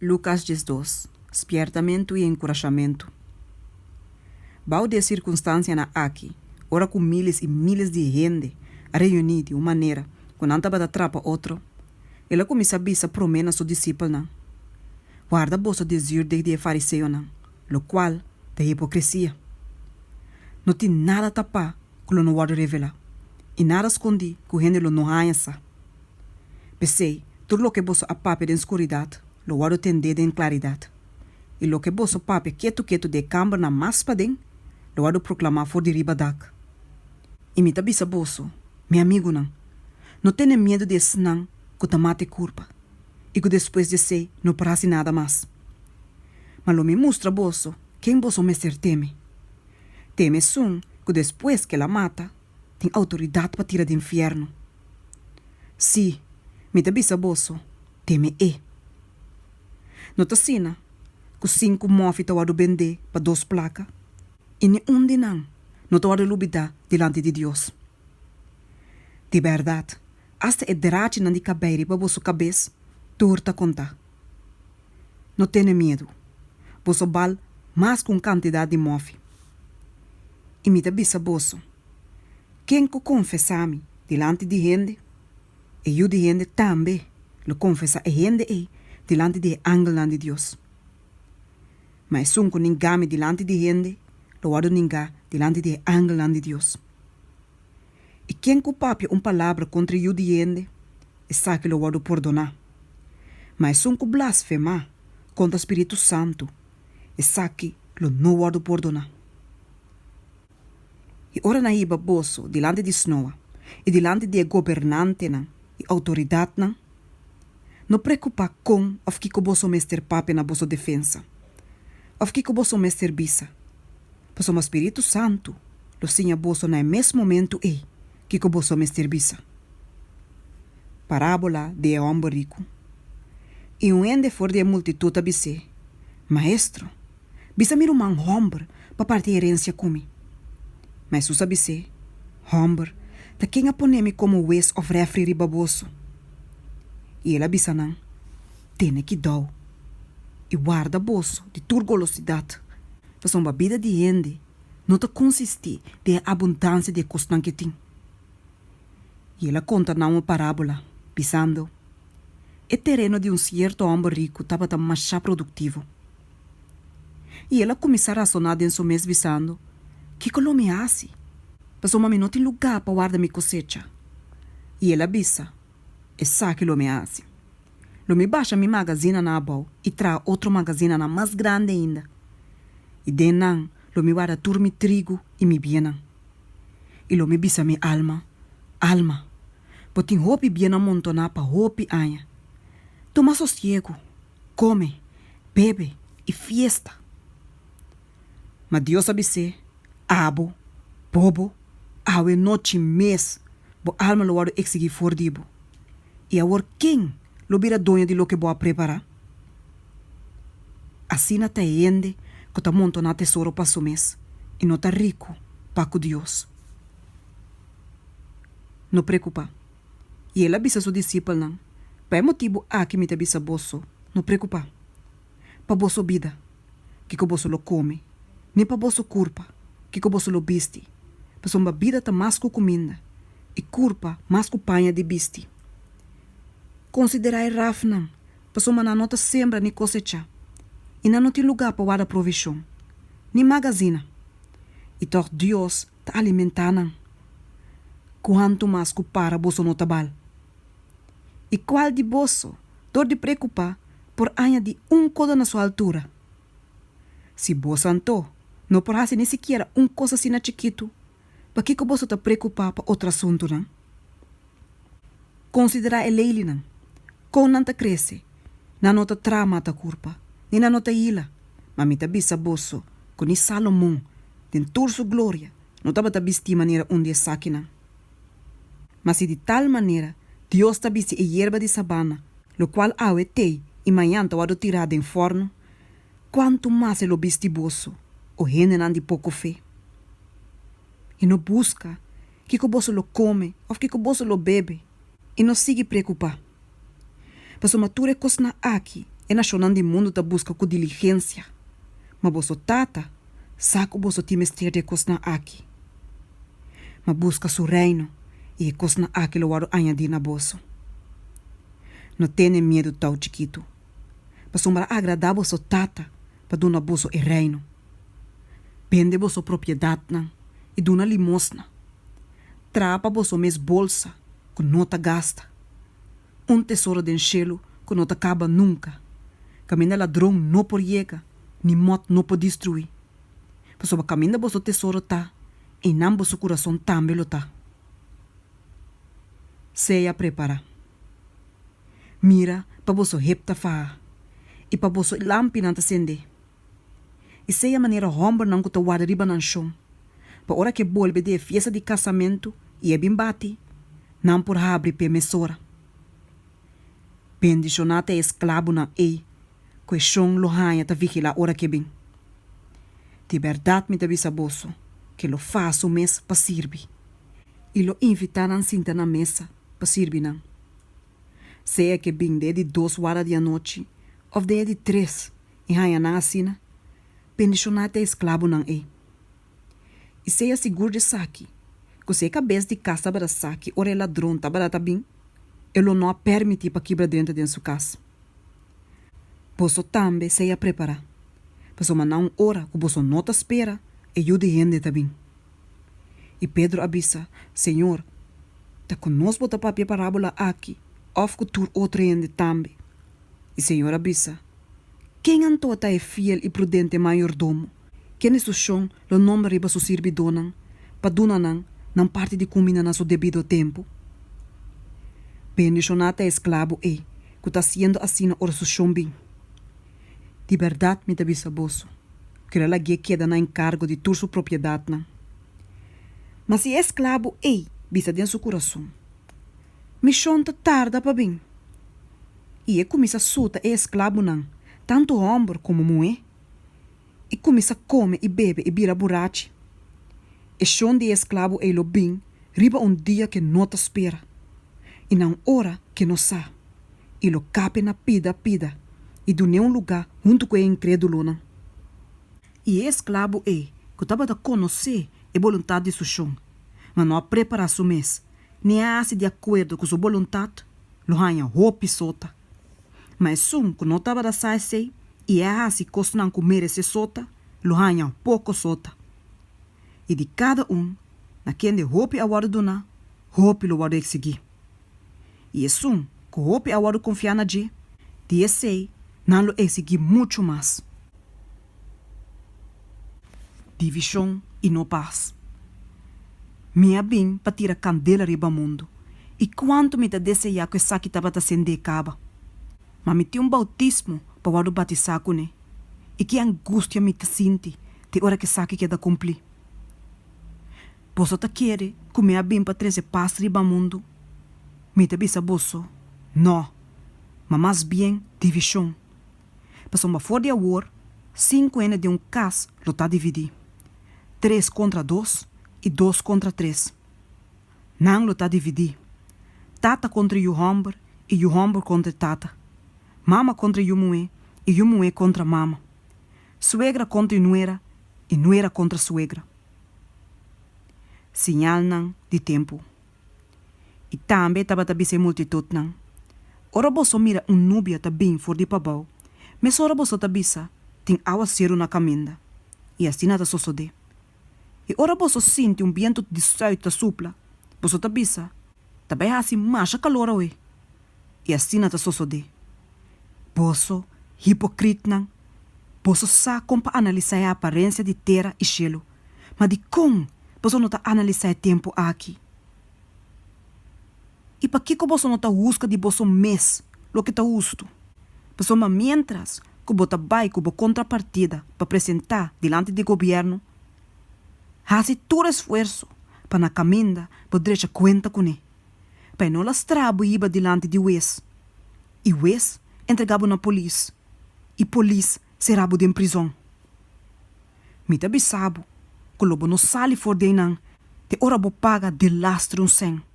Lukas 12, Spièrtamentu i enkurashamentu. Bou di e sirkunstansianan aki, ora ku míles i míles di hende a reuní di un manera ku nan tabata trapa otro, el a kuminsá bisa promé na su disipelnan, Warda boso di e zürdeg di e fariseonan, lokual ta hipokresia. No tin nada tapá ku lo no wòrdu revelá, i nada skondí ku hende lo no haña sa. P'esei, tur loke boso a papia den skuridat lo wòrdu tendé den klaridat, i loke boso papia ketu ketu den e kambernan mas paden lo wòrdu proklamá for di riba dak. I mi ta bisa boso, mi amigunan, no tene miedu di esnan ku ta mata e kurpa i ku despues di esei no por hasi nada mas. Ma lo mi mustra boso ken boso mester teme. Teme esun ku despues ku el a mata, tin outoridat pa tira den fièrnu. Sí, mi ta bisa boso, teme e. No ta asina ku sinku mòfi ta wòrdu bendé pa dos plaka, i ni un di nan no ta wòrdu lubidá dilanti di Dios. Di bèrdat, asta e drachinan di kabei riba boso kabes tur ta kontá. No tene miedu, boso bal mas ku un kantidat di mòfi. I mi ta bisa boso, ken ku konfesá mi dilanti di hende, e Yu di hende tambe lo konfesá e hende ei dilanti di e angelnan di Dios. Ma esun ku ningá mi dilanti di hende lo wòrdu ningá dilanti di e angelnan di Dios. I ken ku papia un palabra kontra e Yu di hende, esaki lo wòrdu pordoná. Ma esun ku blasfemá kontra spiritu santu, esaki lo no wòrdu pordoná. I ora nan hiba boso dilanti di snoa i dilanti di e gobernantenan i outoridatnan, no preokupá kon òf kiko boso mester papia na boso defensa, òf kiko boso mester bisa, pasobra spiritu santu lo siña boso na e mes momentu ei kiko boso mester bisa. Parábola di e hòmber riku. I un hende for di e multitut a bis'é, Maestro, bisa mi ruman hòmber pa parti herensia ku mi. Ma Hesus a bis'é, Hòmber, ta ken a pone mi komo hues òf rèfri riba boso? I el a bisa nan, Tene kidou i warda boso di tur golosidat, pasobra bida di hende no ta konsistí den e abundansia di e kosnan ku e tin. I el a konta nan un parábola, bisando, E tereno di un sierto hòmber riku tabata mashá produktivo. I el a kuminsá rasoná den su mes, bisando, Kiko lo mi hasi? Pasobra mi no tin lugá pa warda mi kosecha. I el a bisa, Esaki lo mi hasi. Lo mi basha mi magazinanan abou i traha otro magazinanan mas grandi ainda, i den nan lo mi warda tur mi trigu i mi biennan. I lo mi bisa mi alma, Alma, bo tin hopi biennan montoná pa hopi aña. Tuma sosiegu, kome, bebe i fiesta. Ma Dios a bis'é, Abo, bobo, awe nochi mes bo alma lo wòrdu eksigí for di bo. I awor ken lo bira doño di loke bo a prepará? Asina ta e hende ku ta montoná tesoro pa su mes i no ta riku pa ku Dios. No preokupá. I el a bisa su disipelnan, Pa e motibu aki mi ta bisa boso, no preokupá pa boso bida, kiko boso lo kome, ni pa boso kurpa, kiko boso lo bisti, pasobra bida ta mas ku kuminda, i kurpa mas ku paña di bisti. Konsiderá e rafnan, pasobra nan no ta sembra ni kosechá, i nan no tin lugá pa warda provishon, ni magazina, i tòg Dios ta alimentá nan. Kuantu mas ku para boso no ta bal? I kual di boso, dor di preokupá, por añadí un kodo na su altura? Si boso anto no por hasi ni sikiera un kos asina chikitu, pakiko boso ta preokupá pa otro asuntunan? Konsiderá e leilinan, kon nan ta krese, nan no ta traha mata kurpa, ni nan no ta hila, ma mi ta bisa boso ku ni Salomon den tur su gloria no tabata bistí manera un di esakinan. Ma si di tal manera Dios ta bisti e yerba di sabana, lokual awe t'ei i mañan ta wòrdu tirá den fòrnu, kuantu mas e lo bisti boso, o hendenan di poko fe? I no buska kiko boso lo kome òf kiko boso lo bebe, i no sigui preokupá, pasobra tur e kosnan aki. E nashonnan di mundu ta buska ku diligensia, ma boso Tata sa ku boso tin mester di e kosnan aki. Ma buska su Reino, i e kosnan aki lo wòrdu añadí na boso. No tene miedu tou chikitu, pasobra a agradá boso Tata pa duna boso e Reino. Bende boso propiedatnan i duna limosna. Traha pa boso mes bolsa ku no ta gasta, un tesoro den shelu ku no ta kaba nunka, kaminda ladron no por yega ni mòt no por destruí. Pasobra kaminda boso tesoro ta, einan boso kurason tambe lo ta. Sea prepará. Mira pa boso hep ta faha i pa boso lampinan ta sendé. I sea manera hòmbernan ku ta warda riba nan shon, pa ora ku e bolbe di e fiesta di kasamentu i e bin bati, nan por habri p'e mesora. Bendishoná ta e esklabonan ei ku e shon lo haña ta vigilá ora ku e bin. Di bèrdat mi ta bisa boso ku e lo faha su mes pa sirbi, i lo invitá nan sinta na mesa pa sirbi nan. Sea ku e bin den e di dos wara di anochi òf den e di tres i haña nan asina, bendishoná ta e esklabonan ei. I sea sigur di esaki, ku si e kabes di kas tabata sa ki ora e ladron tabata ta bin, e lo no a pèrmití pa kibra drenta den su kas. Boso tambe sea prepará, pasobra na un ora ku boso no ta spera, e Yu di hende ta bin. I Pedro a bisa, Señor, ta ku nos bo ta papia e parábola aki òf ku tur otro hende tambe? I Señor a bisa, Ken anto ta e fiel i prudente mayordomo, kende su shon lo nombra riba su sirbidónan pa duna nan nan parti di kuminda na su debido tempu? Bendishoná ta e esklabo ei ku ta hasiendo asina ora su shon bin. Di bèrdat mi ta bisa boso, ku el a lag'é keda na enkargo di tur su propiedatnan. Ma si e esklabo ei bisa den su kurason, Mi shon ta tarda pa bin. I e kuminsá suta e esklabonan, tantu hòmber komo muhé, i kuminsá kome i bebe i bira burachi. E shon di e esklabo ei lo bin riba un dia ku e no ta spera i na un ora ku e no sa, i lo kap'e na pida pida i dun'é un lugá huntu ku e inkrédulonan. I e esklabo ei ku tabata konosé e boluntat di su shon, ma no a prepará su mes ni a hasi di akuerdo ku su boluntat, lo haña hopi sota. Ma esun ku no tabata sa esei i a hasi kosnan ku meresé sota, lo haña poko sota. I di kada un na kende hopi a wòrdu duná, hopi lo wòrdu eksigí. I esun ku hopi a wòrdu konfiá na dje, di esei nan lo eksigí muchu mas. Divishon i no pas. Mi a bin pa tira kandela riba mundu, i kuantu mi ta deseá ku esaki tabata sendé kaba! Ma mi tin un boutismo pa wòrdu batisá kuné, i ki angustia mi ta sinti te ora ku esaki keda kumplí! Boso ta kere ku mi a bin pa trese pas riba mundu? Mi ta bisa boso, Nò, ma mas bien divishon. Pasobra for di awor, sinku hende den un kas lo ta dividí, tres kontra dos i dos kontra tres. Nan lo ta dividí, tata kontra yu hòmber i yu hòmber kontra e tata, mama kontra yu muhé i yu muhé kontra mama, suegra kontra nuera i nuera kontra suegra. Siñalnan di tempu. I tambe e tabata bisa e multitutnan, Ora boso mira un nubia ta bin for di pabou, mesora boso ta bisa, Tin awaseru na kaminda. I asina ta sosodé. I ora boso sinti un bientu di sùit ta supla, boso ta bisa, Ta bai hasi masha kalor awe. I asina ta sosodé. Boso, hipokritnan, boso sa kon pa analisá e aparensia di tera i shelu, ma dikon boso no ta analisá e tempu aki? I pakiko boso no ta husga di boso mes loke ta hustu? Pasobra miéntras ku bo ta bai ku bo kontrapartida pa presentá dilanti di gobièrnu, hasi tur esfuerso pa na kaminda bo drecha kuenta kuné, pa e no lastra bo hiba dilanti di hues, i hues entregá bo na polis, i polis será bo den prizòn. Mi ta bisa bo ku lo bo no sali for di einan te ora bo paga delastre un sèn.